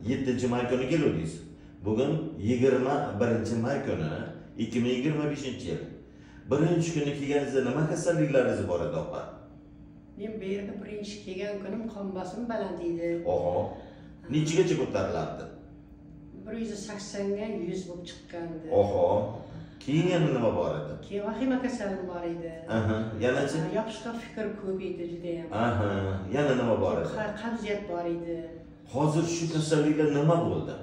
7 may kuni keluvdingiz. Bugun 21 may kuni, 2025-yil. Birinchi kuni kelganingizda nima kasalliklaringiz bor edi, opa? Men bu yerga birinchi kelgan kunim qon bosim baland edi. Oho, nechigacha ko'tarilardi? 180 ga 100 bo'lib chiqqandi. Oho, keyin yana nima bor edi? Keyin vahima kasalim bor edi. Aha, yanachi? Yopishqoq fikr ko'p edi judayam. Aha, yana nima bor edi? Qabziyat bor edi. Hozir shu kasalliklar nima bo'ldi?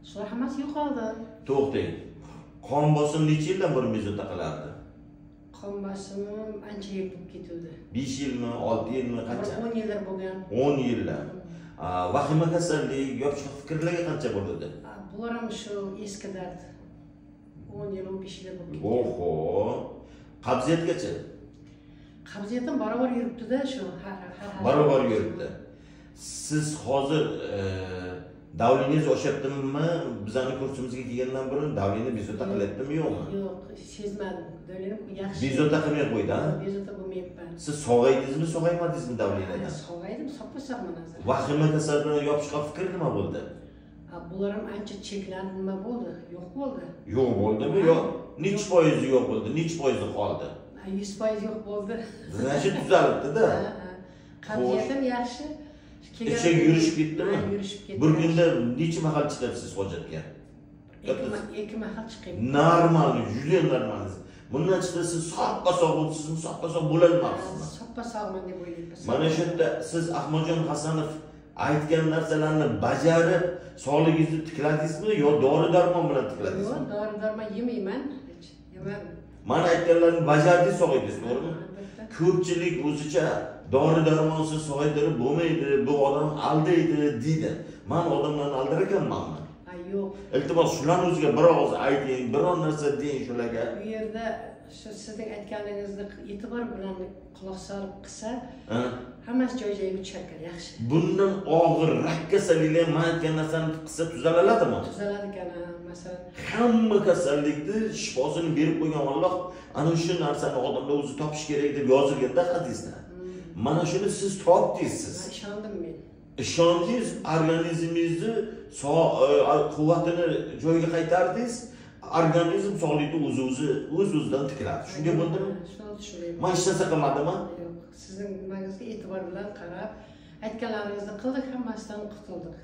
Shular hammasi yo'qoldi. To'xtang, qon bosim necha yildan beri bezovta qilardi? Qon bosimim ancha yil bo'lib ketuvdi. 5 yilmi, 6 yilmi, qancha? 10 yillar bo'lgan. 10 yillar. Vahima kasallik, yopishqoq fikrlarga qancha bo'ldi? Bular ham shu eski dard, 10 yil, 15 yil bo'lib ketgan. Oho, qabziyatgacha? Qabziyatim barobar yuribdida shu har Barobar yuribdi. Siz hozir давление ngiz oshyaptimi? Bizani kursimizga kelgandan burun давление bezovta qilyaptimi, yo'qmi? Yo'q, sezmadim. Давление yaxshi. Bezovta qilmay qo'ydi, a? Bezovta bo'lmayapman. Siz sog'aydingizmi, sog'aymadingizmi давление dan? Sog'aydim, soppa sog'man hozir. Vahima kasal bilan yopishqoq fikr nima bo'ldi? Bular ham ancha cheklanib, nima bo'ldi, yo'q bo'ldi. Yo'q bo'ldimi? Yo'q, nechi foizi yo'q bo'ldi, nechi foizi qoldi? 100% yo'q bo'ldi. Значит, tuzalibdida. Ha. Qabziyatim yaxshi. Ichak yurishib ketdimi? Ha, yurishib ketdi. Bir kunda necha mahal chiqyapsiz hojatga? Ikki mahal chiqyapman. Нормальный, juda нормальный. Bundan chiqsa, siz soppa sog' bo'libsizmi, soppa sog' bo'lolmabsizmi? Soppa sog'man deb o'ylayman. Mana shu yerda siz Ahmadjon Hasanov aytgan narsalarni bajarib, sog'ligingizni tikladingizmi yo dori darmon bilan tikladingizmi? Yo'q, dori darmon yemayman, hech yemadim. Mana aytganlarini bajardingiz, sog'aydingiz, to'g'rimi? Albatta. Ko'pchilik o'zicha dori darmonsiz sog'aytirib bo'lmaydi, bu odam aldaydi, deydi. Man odamlarni aldar ekanmanmi? Ha, yo'q. Iltimos, shularni o'ziga bir og'iz ayting, biror narsa deng shularga. Bu yerda shu sizning aytganingizni e'tibor bilan quloq solib qilsa, Ha? hammasi joy joyiga tushar ekan, yaxshi. Bundan og'ir rak kasalliklar ham man aytgan narsani qilsa tuzalaladimi? Tuzaladi ekan, ha, masalan. Hamma kasallikni shifosini berib qo'ygan Alloh. Ana shu narsani odamlar o'zi topish kerak deb yozilganda hadisda. Mana shuni siz topdingiz siz. Ha, ishondim men. Ishondingiz, organizmingizni quvvatini joyiga qaytardingiz, organizm sog'likni o'zi o'zi o'z o'zidan tikladi. Shunday bo'ldimi? Shuni shunday. Man hech narsa qilmadimmi? Yo'q, sizning nimangizga e'tibor bilan qarab, aytganlaringizni qildik, hammasidan qutuldik.